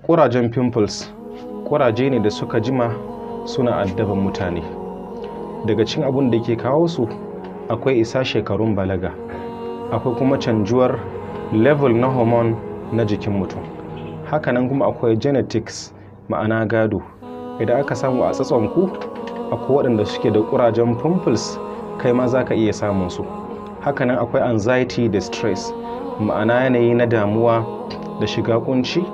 Ƙurajen pimples ƙuraje ne da suka jima suna addaban mutane. Daga cikin abun da ke kawo su akwai isa shekarun balaga, akwai kuma canjuwar level na hormone na jikin mutum. Hakanan kuma akwai genetics, ma'ana gado. Idan aka samu a tsatsonku akwai waɗanda suke da ƙurajen pimples, kai ma za ka iya samun su. Hakanan akwai anxiety da stress, ma'ana yanayi na damuwa da shiga kunci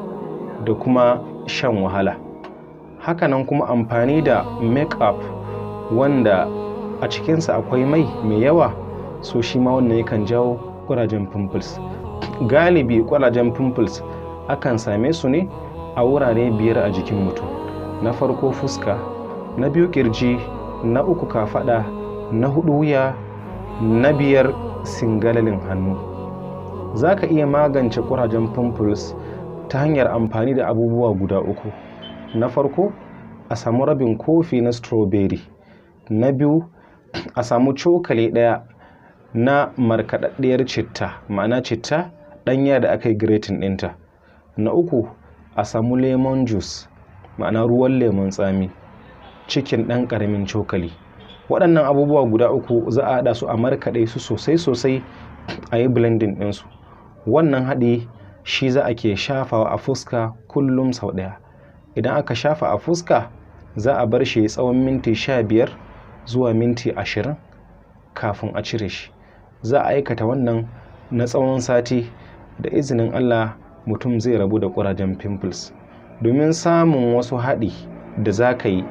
da kuma shan wahala. Hakanan kuma amfani da make-up wanda a cikinsa akwai mai mai yawa, so shi ma wannan yakan jawo ƙurajen pimples. Galibi ƙurajen pimples akan same su ne a wurare 5 a jikin mutum. Na farko fuska, na biyu ƙirji, na uku kafaɗa, na huɗu wuya, na biyar singalalin hannu. Za ka iya magance ƙurajen pimples ta hanyar amfani da abubuwa guda 3. Na farko, a samu rabin kofi na strawberry. Na biyu, a samu cokali ɗaya na markaɗaɗɗiyar citta, ma'ana citta ɗanya da aka yi grating ɗinta. Na uku, a samu lemon juice, ma'ana ruwan lemon tsami, cikin ɗan ƙaramin cokali. Waɗannan abubuwa guda 3 za a haɗa su a markaɗe su sosai sosai, a yi blending ɗinsu. Wannan haɗi shi za a ke shafawa a fuska kullum sau ɗaya. Idan aka shafa a fuska, za a bar shi tsawon minti 15 zuwa minti 20 kafin a cire shi. Za a aikata wannan na tsawon sati. Da izinin Allah mutum zai rabu da ƙurajen pimples. Domin samun wasu haɗi da za ka yi,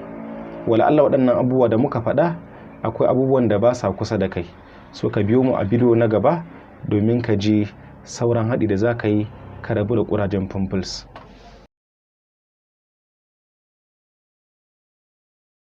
wala Allah waɗannan abubuwa da muka faɗa akwai abubuwan da ba sa kusa da kai. So ka biyo mu a bidiyo na gaba domin ka ji sauran haɗi da za ka yi ka rabu da ƙurajen pimples.